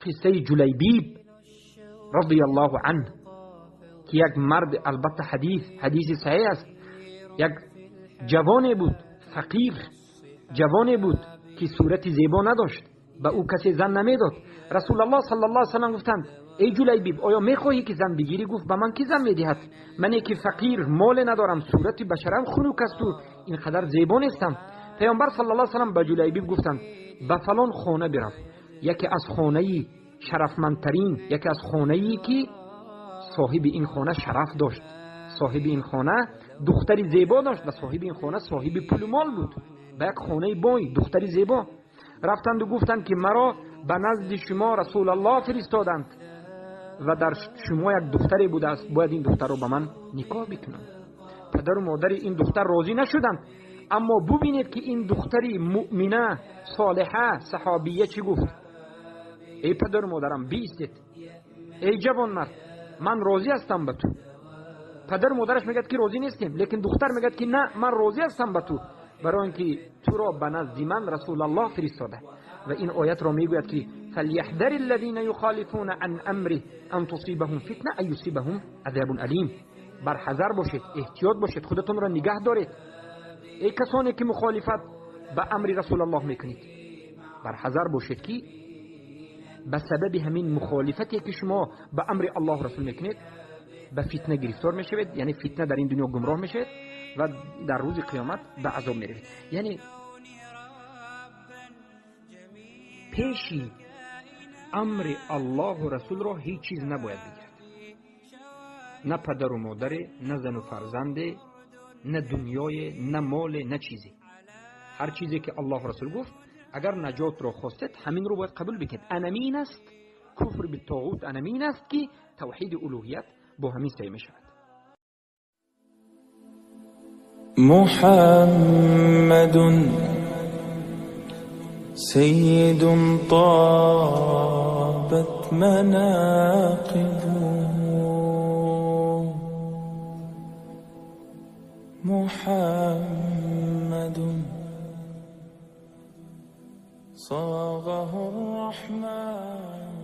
Қиссаи Ҷулайбиб رضی الله عنه که یک مرد، البته حدیث صحیح است، یک جوانی بود فقیر، جوانی بود که صورت زیبا نداشت، به او کسی زن نمیداد. رسول الله صلی الله علیه و سلم گفتند ای جلیبیب، آیا میخواهی که زن بگیری؟ گفت به من کی زن میدهد؟ من که فقیر، مال ندارم، صورت بشرم خنوک است و اینقدر زیبا نیستم. پیامبر صلی الله علیه و سلم به جلیبیب گفتند به فلان خانه برو، یکی از خانه شرفمندترین، یکی از خانه‌ای که صاحب این خانه شرف داشت، صاحب این خانه دختری زیبا داشت و صاحب این خانه صاحب پول و مال بود. به یک خانه بای دختری زیبا رفتند و گفتند که مرا به نزد شما رسول الله فرستادند و در شما یک دختری بوده است، باید این دختر را به من نکاح بکنند. پدر و مادر این دختر راضی نشدند، اما ببینید که این دختری مؤمنه صالحه صحابیه چی گفت؟ ای پدر و مادرم بیستید، ای جوان مرد، من راضی هستم به تو. پدر و مادرش میگد که راضی نیستیم، لیکن دختر میگد که نه، من راضی هستم به تو، برای اینکه تو را به نزد من رسول الله فرستاده. و این آیت را میگوید که فلیحذر الذین یخالفون عن امره ان تصیبهم فتنه او یصیبهم عذاب الیم. بر حذر باشید، احتیاط باشید، خودتون را نگه دارید. ای کسانی که مخالفت به امر رسول الله میکنید، بر حذر باشید که به سبب همین مخالفتی که شما به امر الله رسول میکنید به فتنه گرفتار میشوید، یعنی فتنه در این دنیا گمراه میشوید و در روز قیامت به عذاب میروید. یعنی پیشی امر الله و رسول را هیچ چیز نباید بگیرد، نه پدر و مادر، نه زن و فرزند، نه دنیای، نه مال، نه چیزی. هر چیزی که الله رسول گفت، اگر نجات را خواستید همین رو باید قبول بکنید. انمین است کفر بالطاغوت، انمین است که توحید الوهیت با همین صحیح می شود. محمد سید طابت مناقبه، محمد صاغه الرحمن.